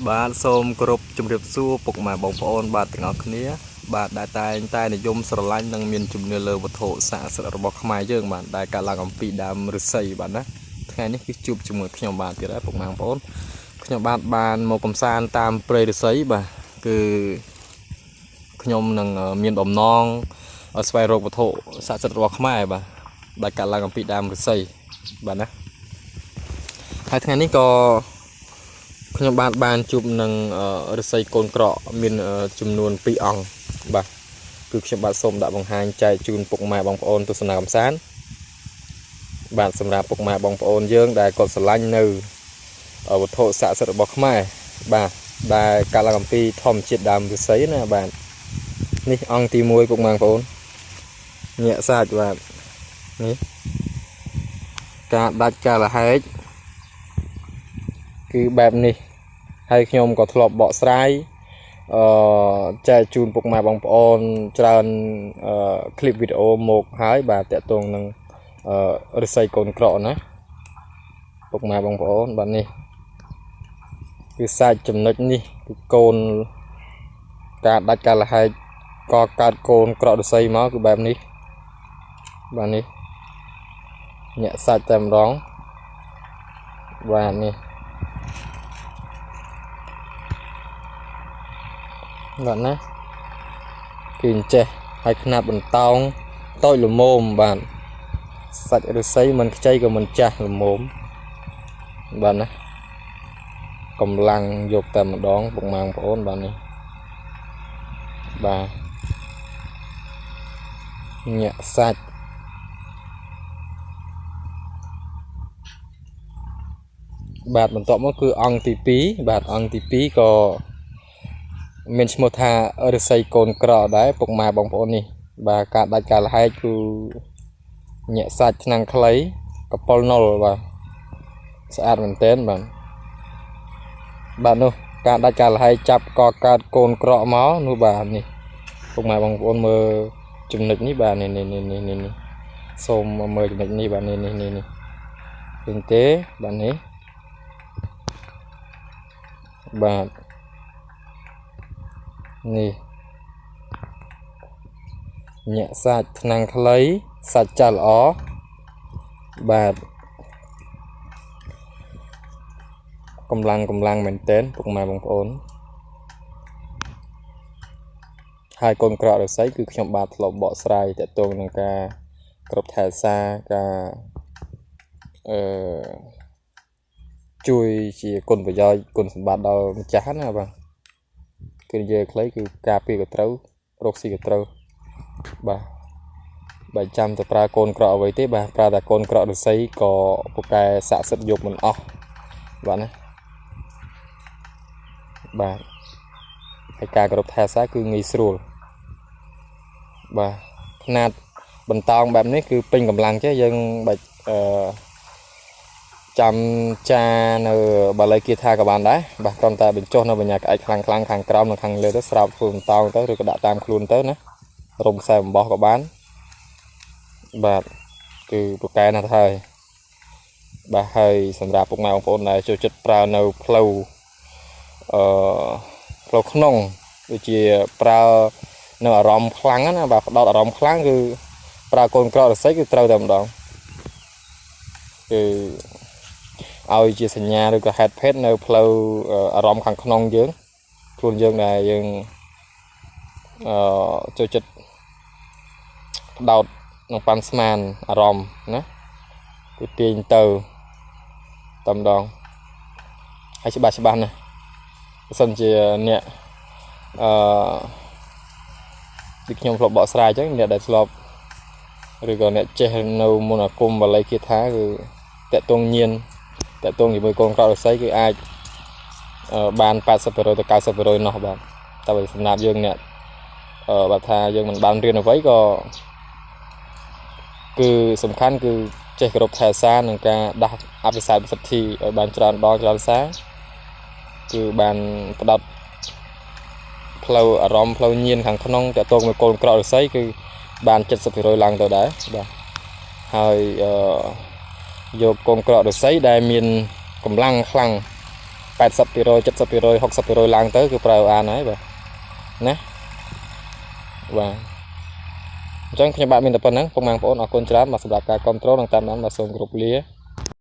បាទសូមគោរពជម្រាបសួរពុកម៉ែបងប្អូនបាទទាំងអស់គ្នាបាទដែលតែងតែនិយមស្រឡាញ់និងមានជំនឿលើវត្ថុស័ក្តិសិទ្ធិរបស់ខ្មែរយើងបាទដែលកើតឡើងអំពីដើមឫស្សីបាទណាថ្ងៃនេះគឺជួបជាមួយខ្ញុំបាទទៀតហើយពុកម៉ែបងប្អូនខ្ញុំបាទបានមកកំសាន្តតាមព្រៃឫស្សីបាទគឺខ្ញុំនឹងមានបំណងស្វែងរកវត្ថុស័ក្តិសិទ្ធិរបស់ខ្មែរបាទដែលកើតឡើងអំពីដើមឫស្សីបាទណាហើយថ្ងៃនេះក៏ ខ្ញុំបាទបានជួបនឹងឫស្សីកូនក្រកមានចំនួន2អង្គបាទគឺខ្ញុំបាទសូមដាក់បង្ហាញចែកជូនពុកម៉ែបងប្អូនទស្សនាកម្សាន្តបាទសម្រាប់ពុកម៉ែបងប្អូនយើងដែលគាត់ស្រឡាញ់នៅវត្ថុស័ក្តិសិទ្ធិរបស់ខ្មែរបាទដែលកាលឡើងអំពីធម្មជាតិដើមឫស្សីណាបាទនេះអង្គទី1ពុកម៉ែបងប្អូនញាក់សាច់បាទនេះការដាច់ការលហែកគឺបែបនេះ ហើយខ្ញុំក៏ធ្លាប់បកស្រាយអឺចែកជូនពុកម៉ែបងប្អូនច្រើនអឺคลิปវីដេអូមកហើយបាទតាក់ទងនឹងអឺឫស្សីកូនក្រកណាពុកម៉ែបងប្អូនបាទនេះគឺសាច់ចំណុចនេះគឺកូនការដាច់ការលហែកក៏កើតកូនក្រកឫស្សីមកគឺបែបនេះបាទនេះញាក់សាច់តែម្ដងបាទនេះ បាទណាគឺអញ្ចេះហើយខ្នាតបន្តោងតូចល្មមបាទសាច់ឫស្សីមិនខ្ចីក៏មិនចាស់ល្មមបាទណាកម្លាំងយកតែម្ដងពុកម៉ែបងប្អូនបាទនេះបាទញាក់សាច់បាទបន្ទាប់មកគឺអង្គទី2បាទអង្គទី2ក៏មានឈ្មោះថាឫស្សីកូនក្រដែរពុកម៉ែបងប្អូននេះបាទការដាច់ការលហែកគឺញាក់សាច់ឆ្នាំងខ្លីកប៉ុលណុលបាទស្អាតមែនទែនបាទបាទនោះការដាច់ការលហែកចាប់កកើតកូនក្រកមកនោះបាទនេះពុកម៉ែបងប្អូនមើលចំណុចនេះបាទនេះនេះនេះនេះនេះសូមមើលចំណុចនេះបាទនេះនេះនេះនេះឃើញទេបាទនេះបាទនេះញាក់សាច់ថ្នាំងខ្លីសាច់ចាស់ល្អបាទកម្លាំងកម្លាំងមែនទែនពុកម៉ែបងប្អូនហើយកូនក្រកឫស្សីគឺខ្ញុំបាទធ្លាប់បកស្រាយតាក់ទងនឹងការគ្រប់ថែសារការអឺជួយជាគុណប្រយោជន៍គុណសម្បត្តិដល់ម្ចាស់ណាបាទគឺនិយាយខ្លីគឺការពារក៏ត្រូវរកស៊ីក៏ត្រូវបាទបើចាំទៅប្រើកូនក្រកអ្វីទេបាទប្រើតែកូនក្រកឫស្សីក៏ពូកែស័ក្តិសិទ្ធិយកមិនអស់បាទណាបាទហើយការគោរពថែសារគឺងាយស្រួលបាទខ្នាតបន្តោងបែបនេះគឺពេញកម្លាំងចេះយើងបាច់អឺចាំចានៅបាលីគាថាក៏បានដែរបាទគ្រាន់តែបញ្ចុះនៅបញ្ញាក្អែកខ្លាំងខ្លាំងខាងក្រោមនិងខាងលើទៅស្រោបធ្វើបន្តោងទៅឬក៏ដាក់តាមខ្លួនទៅណារុំខ្សែអំបោះក៏បានបាទគឺពូកែណាស់ទៅហើយបាទហើយសម្រាប់ពុកម៉ែបងប្អូនដែលចូលចិត្តប្រើនៅផ្លូវអឺផ្លូវក្នុងដូចជាប្រើនៅអារម្មណ៍ខ្លាំងណាបាទផ្ដោតអារម្មណ៍ខ្លាំងគឺប្រើកូនក្រកឫស្សីគឺត្រូវតែម្ដងគឺឲ្យជាសញ្ញាឬក៏ហេតុភេទនៅផ្លូវអារម្មណ៍ខាងក្នុងយើងខ្លួនយើងដែលយើងអឺចូលចិត្តផ្ដោតនឹងប៉ាន់ស្មានអារម្មណ៍ណាគឺទាញទៅតែម្ដងហើយច្បាស់ច្បាស់ណាស់បើសិនជាអ្នកអឺដូចខ្ញុំធ្លាប់បកស្រាយអញ្ចឹងអ្នកដែលធ្លាប់ឬក៏អ្នកចេះនៅមន្តអាគមបាលីគាថាគឺតាក់ទងញៀនតាក់ទងជាមួយកូនក្រកឫស្សីគឺអាចបាន80%ទៅ90%នោះបាទតែបើសម្រាប់យើងអ្នកអឺបើថាយើងមិនបានរៀនអ្វីក៏គឺសំខាន់គឺចេះគោរពថែសារនិងការដាស់អភិសេកសិទ្ធិឲ្យបានច្រើនដងច្រើនសារគឺបានផ្ដោតផ្លូវអារម្មណ៍ផ្លូវញៀនខាងក្នុងតាក់ទងមួយកូនក្រកឫស្សីគឺបាន70%ឡើងទៅដែរបាទហើយអឺយកកូនក្រកឫស្សីដែលមានកម្លាំងខ្លាំង 80% 70% 60%ឡើងទៅគឺប្រើបានហើយបាទណាបាទអញ្ចឹងខ្ញុំបាទមានតែប៉ុណ្្នឹងពុកម៉ែបងប្អូនអរគុណច្រើនបាទសម្រាប់ការគ្រប់គ្រងនិងតាមដានបាទសូមគោរពលា។